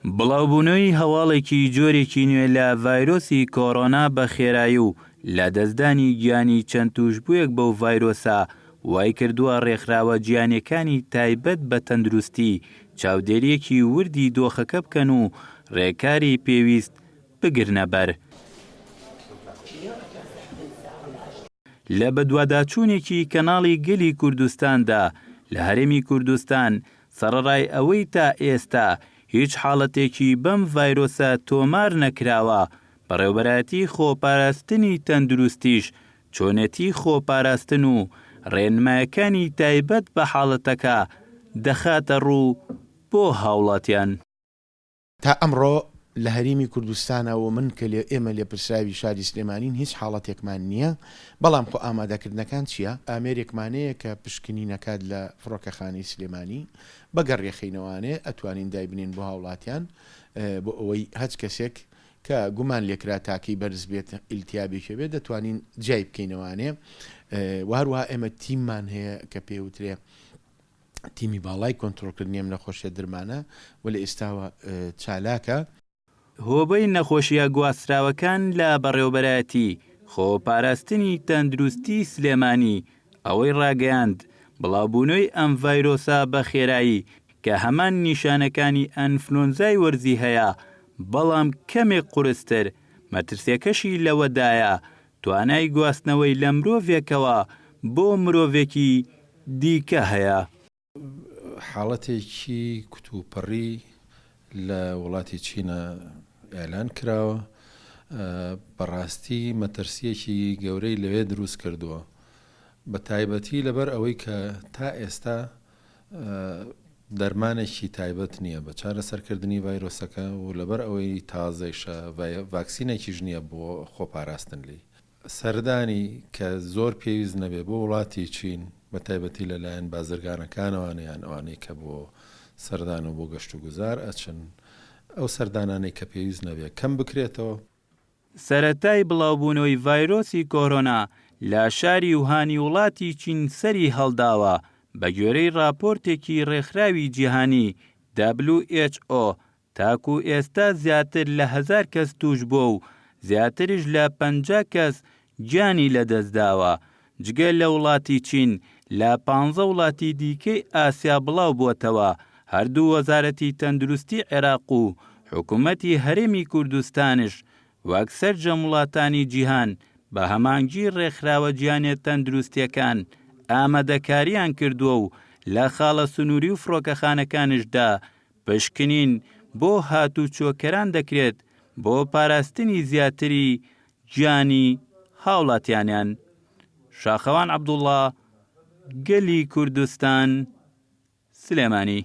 بڵاوبوونەوەی هەواڵێکی جۆرێکی نوێ لە ڤایرۆسی کۆرۆنا بە خێرایی و لەدەستدانی گیانی چەند تووشبوویەک بەو ڤایرۆسە وایکردووە ڕێکخراوە جیهانیەکانی تایبەت بە تەندروستی چاودێرییەکی وردی دۆخەکە بکەن و ڕێکاری پێویست بگرنە بەر. لە بەدواداچوونێکی کەناڵی گەلی کوردستاندا لە هەرێمی کوردستان سەڕەڕای ئەوەی تا ئێستا هیچ حاڵەتێکی بەم ڤایرۆسە تۆمار نەکراوە، بەڕێوبەرایەتی خۆپاراستنی تەندروستیش چۆنێتی خۆپاراستن و ڕێنمایەکانی تایبەت بە حاڵەتەکە دەخاتە ڕوو بۆ هاوڵاتیان. تا ئەمڕۆ لە هەریمی کوردستانا و من کە لێ ئێمە لێپرسراوی شاری سلێمانین هیچ حاڵەتێکمان نییە، بەڵام خۆ ئامادەکردنەکان چییە؟ ئامێرێکمان هەیە کە پشکنین ئەکات لە فڕۆکەخانەی سلێمانی بە گەڕیەخەینەوانێ ئەتوانین دایبنێین بۆ هاوڵاتیان بۆ ئەوەی هەچ کەسێک کە گومان لێکرا تاکەی بەرز بێت ئیلتیابێکی هەبێت دەتوانین جیای بکەینەوانێ و هەروەها ئێمە تیممان هەیە کە پێوترێ تیمی باڵای کۆنترۆڵکردنی ئەم نەخۆشیە درمانە و لە ئێستاوە چالاکە. هۆبەی نەخۆشیە گواستراوەکان لە بەڕێوەبەرایەتی خۆپاراستنی تەندروستی سلێمانی ئەوەی ڕاگەیاند، بڵاوبوونەوەی ئەم ڤایرۆسە بە خێرایی کە هەمان نیشانەکانی ئەنفلۆنزای وەرزی هەیە بەڵام کەمێک قورستر، مەترسیەکەشی لەوەدایە توانای گواستنەوەی لە مرۆڤێکەوە بۆ مرۆڤێکی دیکە هەیە. حاڵەتێکی کوتوپڕی لە وڵاتی چینە ئیعلان کراوە، بەڕاستی مەترسییەکی گەورەی لەوێ دروست کردووە، بە تایبەتی لەبەر ئەوەی کە تا ئێستا دەرمانێکی تایبەت نییە بە چارەسەرکردنی ڤایرۆسەکە و لەبەر ئەوەی تازەیشە ڤاکسینێکیش نییە بۆ خۆپاراستن لێی. سەردانی کە زۆر پێویست نەبێ بۆ وڵاتی چین بە تایبەتی لە لایەن بازرگانەکانەوانە یان ئەوانەی کە بۆ سەردان و بۆ گەشتوگوزار ئەچن ئەو سەردانانەی کە پێویست نەبێ کەم بکرێتەوە. سەرەتای بڵاوبوونەوەی ڤایرۆسی کۆرۆنا لە شاری وهانی وڵاتی چین سەری هەڵداوە، بەگوێرەی ڕاپۆرتێکی ڕێکخراوی جیهانی، WHO، تاکو ئێستا زیاتر لە هەزار کەس تووشبووە و زیاتریش لە 50 کەس گیانی لەدەستداوە، جگە لە وڵاتی چین لە پانزە وڵاتی دیکەی ئاسیا بڵاوبووەتەوە، هەردوو وەزارەتی تەندروستی عێراق و حکومەتی هەرێمی کوردستانش وەک سەرجەم وڵاتانی جیهان بە هەمانگی ڕێکخراوە جیهانیە تەندروستیەکان ئامادەکاریان کردووە و لە خاڵە سنوری و فڕۆکەخانەکانشدا پشکنین بۆ هاتوچۆکەران دەکرێت بۆ پاراستنی زیاتری گیانی هاوڵاتیانیان. شاخەوان عەبدوڵا، گەلی کوردستان، سلێمانی.